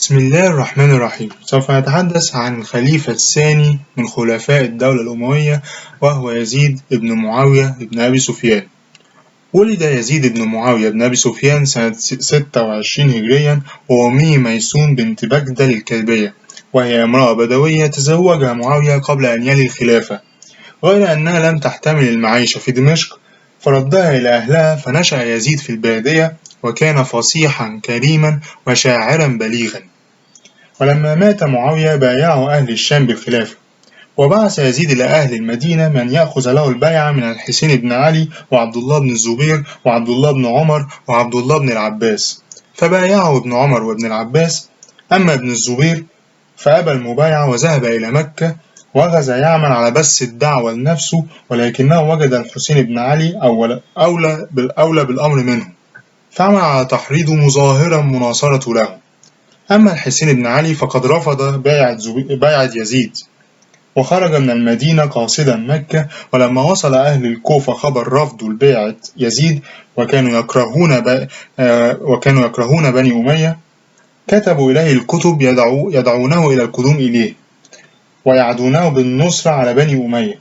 بسم الله الرحمن الرحيم. سوف نتحدث عن الخليفة الثاني من خلفاء الدولة الأموية، وهو يزيد بن معاوية بن أبي سفيان. ولد يزيد بن معاوية بن أبي سفيان سنة 26 هجريا، وأمه ميسون بنت بجدل الكلبية، وهي امرأة بدوية تزوجها معاوية قبل أن يلي الخلافة، غير أنها لم تحتمل المعيشة في دمشق فردها إلى أهلها، فنشأ يزيد في البادية، وكان فصيحا كريما وشاعرا بليغا. ولما مات معاوية بايعه أهل الشام بالخلافة، وبعث يزيد إلى أهل المدينة من يأخذ له البيعة من الحسين بن علي وعبد الله بن الزبير وعبد الله بن عمر وعبد الله بن العباس، فبايعه ابن عمر وابن العباس. أما ابن الزبير فأبى المبايعة وذهب إلى مكة، وأخذ يعمل على بث الدعوة لنفسه، ولكنه وجد الحسين بن علي أولى بالأمر منه، فعمل على تحريضه مظاهرا مناصرته له. أما الحسين بن علي فقد رفض بيعة يزيد، وخرج من المدينة قاصدا مكة. ولما وصل أهل الكوفة خبر رفضه لبيعة يزيد، وكانوا يكرهون بني أمية، كتبوا إليه الكتب يدعونه إلى القدوم إليه، ويعدونه بالنصرة على بني أمية.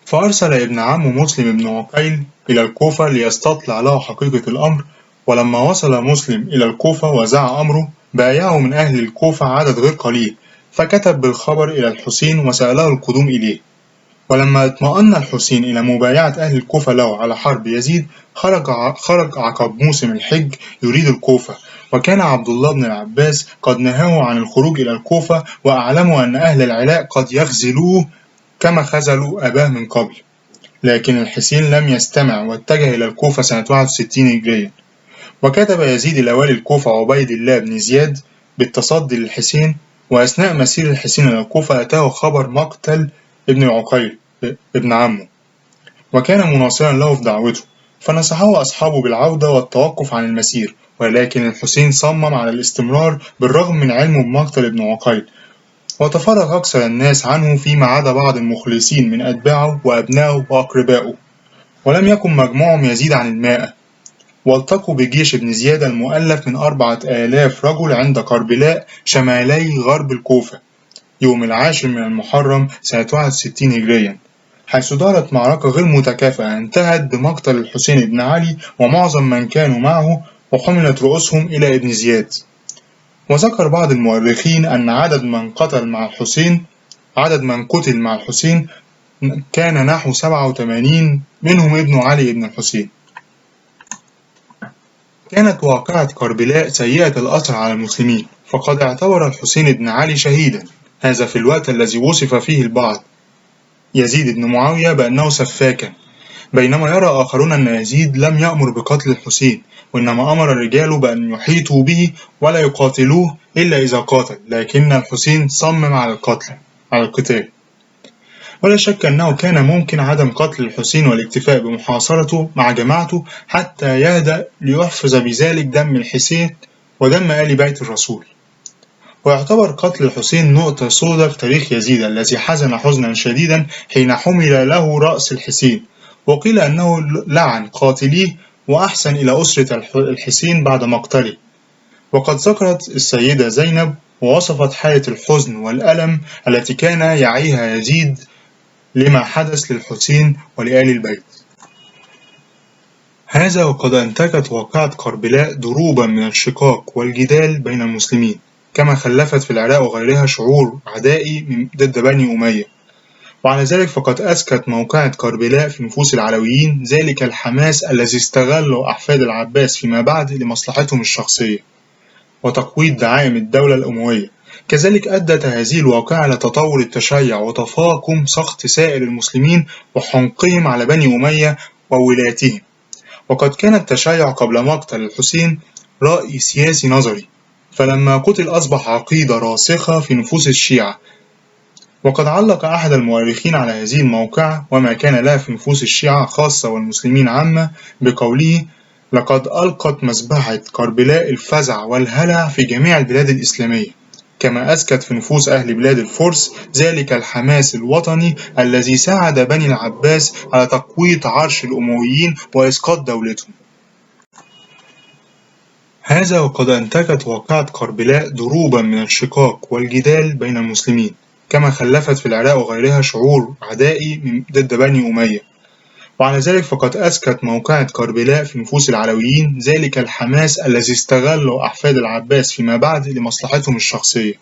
فأرسل ابن عم مسلم بن عقيل إلى الكوفة ليستطلع له حقيقة الأمر. ولما وصل مسلم إلى الكوفة وزع أمره، بايعه من أهل الكوفة عدد غير قليل، فكتب بالخبر إلى الحسين وسأله القدوم إليه. ولما اطمأن الحسين إلى مبايعة أهل الكوفة له على حرب يزيد، خرج عقب موسم الحج يريد الكوفة، وكان عبد الله بن العباس قد نهاه عن الخروج إلى الكوفة، وأعلموا أن أهل العراق قد يخذلوه كما خذلوا أباه من قبل. لكن الحسين لم يستمع، واتجه إلى الكوفة سنة 61 هجرية. وكتب يزيد إلى والي الكوفة عبيد الله بن زياد بالتصدي للحسين. وأثناء مسير الحسين إلى الكوفة أتاه خبر مقتل ابن العقيل ابن عمه، وكان مناصرا له في دعوته، فنصحه أصحابه بالعودة والتوقف عن المسير، ولكن الحسين صمم على الاستمرار بالرغم من علمه بمقتل ابن عقيل. وتفرغ أكثر الناس عنه فيما عدا بعض المخلصين من أتباعه وأبنائه وأقربائه، ولم يكن مجموعهم يزيد عن 100. والتقوا بجيش ابن زياد المؤلف من 4000 رجل عند قربلاء شمالي غرب الكوفة يوم 10 من المحرم سنة 61 هجريا، حيث دارت معركة غير متكافئة انتهت بمقتل الحسين بن علي ومعظم من كانوا معه، وحملت رؤوسهم إلى ابن زياد. وذكر بعض المؤرخين أن عدد من قتل مع الحسين كان نحو 87، منهم ابن علي بن الحسين. كانت واقعة كربلاء سيئة الأثر على المسلمين، فقد اعتبر الحسين بن علي شهيدا، هذا في الوقت الذي وصف فيه البعض يزيد بن معاوية بأنه سفاكا، بينما يرى آخرون أن يزيد لم يأمر بقتل الحسين، وإنما أمر الرجال بأن يحيطوا به ولا يقاتلوه إلا إذا قاتل، لكن الحسين صمم على القتال. ولا شك أنه كان ممكن عدم قتل الحسين والاكتفاء بمحاصرته مع جماعته حتى يهدأ، ليحفظ بذلك دم الحسين ودم آل بيت الرسول. ويعتبر قتل الحسين نقطة سوداء في تاريخ يزيد الذي حزن حزنا شديدا حين حمل له رأس الحسين، وقيل أنه لعن قاتليه وأحسن إلى أسرة الحسين بعد مقتله. وقد ذكرت السيدة زينب ووصفت حالة الحزن والألم التي كان يعيها يزيد لما حدث للحسين ولآل البيت. هذا وقد أنتجت واقعة كربلاء دروبا من الشقاق والجدال بين المسلمين، كما خلفت في العراق وغيرها شعور عدائي ضد بني أمية. وعلى ذلك فقد أسكت موقعة كربلاء في نفوس العلويين ذلك الحماس الذي استغله أحفاد العباس فيما بعد لمصلحتهم الشخصية وتقويض دعائم الدولة الأموية. كذلك أدت هذه الواقعة إلى تطور التشيع وتفاقم سخط سائر المسلمين وحنقهم على بني أمية وولاتهم. وقد كان التشيع قبل مقتل الحسين رأي سياسي نظري، فلما قتل أصبح عقيدة راسخة في نفوس الشيعة. وقد علق أحد المؤرخين على هذه الموقعة وما كان لها في نفوس الشيعة خاصة والمسلمين عامة بقوله: لقد ألقت مذبحة كربلاء الفزع والهلع في جميع البلاد الإسلامية، كما أسكت في نفوس أهل بلاد الفرس ذلك الحماس الوطني الذي ساعد بني العباس على تقويض عرش الأمويين وإسقاط دولتهم. هذا وقد أنتجت واقعة كربلاء دروبا من الشقاق والجدال بين المسلمين، كما خلفت في العراق وغيرها شعور عدائي ضد بني أمية. وعلى ذلك فقد أسكت موقعة كربلاء في نفوس العلويين ذلك الحماس الذي استغله أحفاد العباس فيما بعد لمصلحتهم الشخصية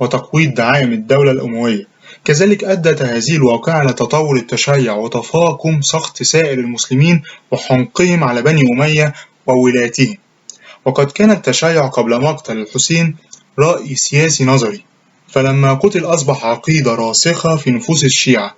وتقويض دعائم الدولة الأموية. كذلك أدت هذه الواقعة إلى تطور التشيع وتفاقم سخط سائر المسلمين وحنقهم على بني أمية وولاتهم. وقد كان التشيع قبل مقتل الحسين رأي سياسي نظري، فلما قتل أصبح عقيدة راسخة في نفوس الشيعة.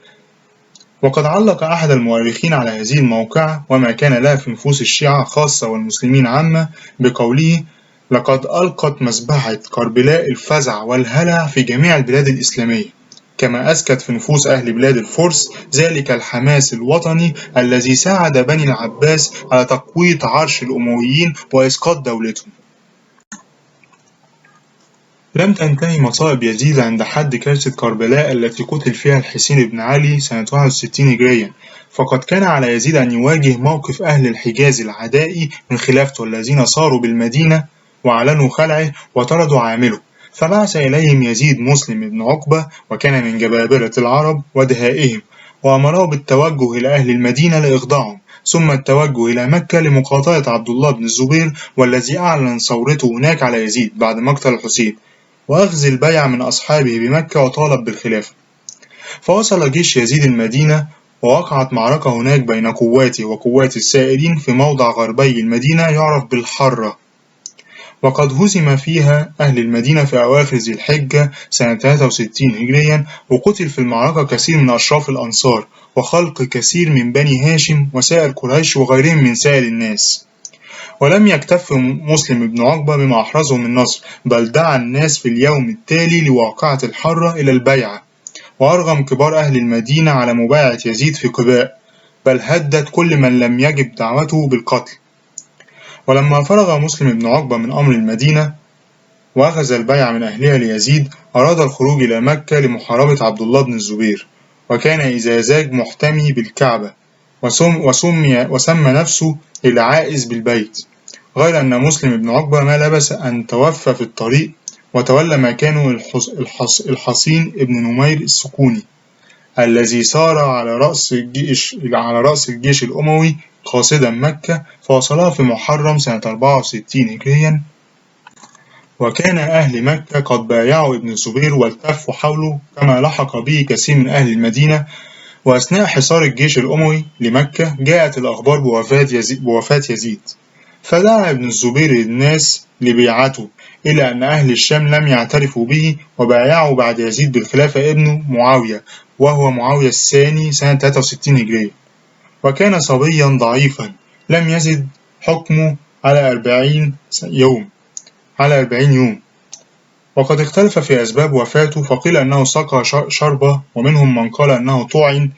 وقد علق أحد المؤرخين على هذه الموقعة وما كان لها في نفوس الشيعة خاصة والمسلمين عامة بقوله: لقد ألقت مذبحة كربلاء الفزع والهلع في جميع البلاد الإسلامية، كما أسكت في نفوس أهل بلاد الفرس ذلك الحماس الوطني الذي ساعد بني العباس على تقويض عرش الأمويين وإسقاط دولتهم. لم تنتهي مصائب يزيد عند حد كارثة كربلاء التي قتل فيها الحسين بن علي سنة 61 هجريا، فقد كان على يزيد أن يواجه موقف أهل الحجاز العدائي من خلافته الذين صاروا بالمدينة وأعلنوا خلعه وطردوا عامله، فبعث إليهم يزيد مسلم بن عقبة وكان من جبابرة العرب ودهائهم، وأمره بالتوجه إلى أهل المدينة لإخضاعهم، ثم التوجه إلى مكة لمقاطعة عبد الله بن الزبير والذي أعلن ثورته هناك على يزيد بعد مقتل الحسين، وأخذ البيع من أصحابه بمكة وطالب بالخلافة. فوصل جيش يزيد المدينة ووقعت معركة هناك بين قواته وقوات السائرين في موضع غربي المدينة يعرف بالحرة، وقد هزم فيها أهل المدينة في أواخر ذي الحجة سنة 63 هجريا، وقتل في المعركة كثير من أشراف الأنصار وخلق كثير من بني هاشم وسائر قريش وغيرهم من سائر الناس. ولم يكتف مسلم بن عقبة بما أحرزه من نصر، بل دعا الناس في اليوم التالي لواقعة الحرة إلى البيعة، وأرغم كبار أهل المدينة على مبايعة يزيد في قباء، بل هدد كل من لم يجب دعوته بالقتل. ولما فرغ مسلم بن عقبة من أمر المدينة وأخذ البيعة من أهلها ليزيد، أراد الخروج إلى مكة لمحاربة عبد الله بن الزبير، وكان إذا زاج محتمي بالكعبة وسمى نفسه العائز بالبيت، غير أن مسلم بن عقبة ما لبث أن توفى في الطريق وتولى مكانه الحصين ابن نمير السكوني الذي سار على رأس الجيش الأموي قاصدا مكة، فوصلها في محرم سنة 64 هجريا. وكان أهل مكة قد بايعوا ابن الزبير والتفوا حوله، كما لحق به كثير من أهل المدينة. وأثناء حصار الجيش الأموي لمكة جاءت الأخبار بوفاة يزيد، فدعا ابن الزبير الناس لبيعته، إلى أن أهل الشام لم يعترفوا به وبايعوا بعد يزيد بالخلافة ابنه معاوية، وهو معاوية الثاني سنة 63 هجرية، وكان صبيا ضعيفا لم يزد حكمه على 40 يوم. وقد اختلف في أسباب وفاته، فقيل أنه سقى شربة، ومنهم من قال أنه طعن،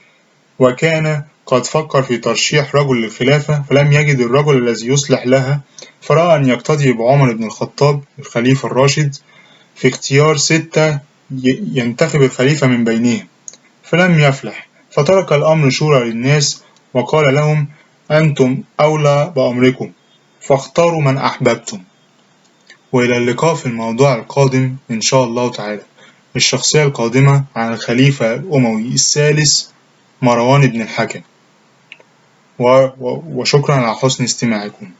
وكان قد فكر في ترشيح رجل للخلافة فلم يجد الرجل الذي يصلح لها، فرأى أن يقتدي بعمر بن الخطاب الخليفة الراشد في اختيار 6 ينتخب الخليفة من بينهم، فلم يفلح، فترك الأمر شورى للناس وقال لهم: أنتم أولى بأمركم، فاختاروا من أحببتم. وإلى اللقاء في الموضوع القادم إن شاء الله تعالى. الشخصية القادمة عن الخليفة الأموي الثالث مروان بن الحكم. وشكرا على حسن استماعكم.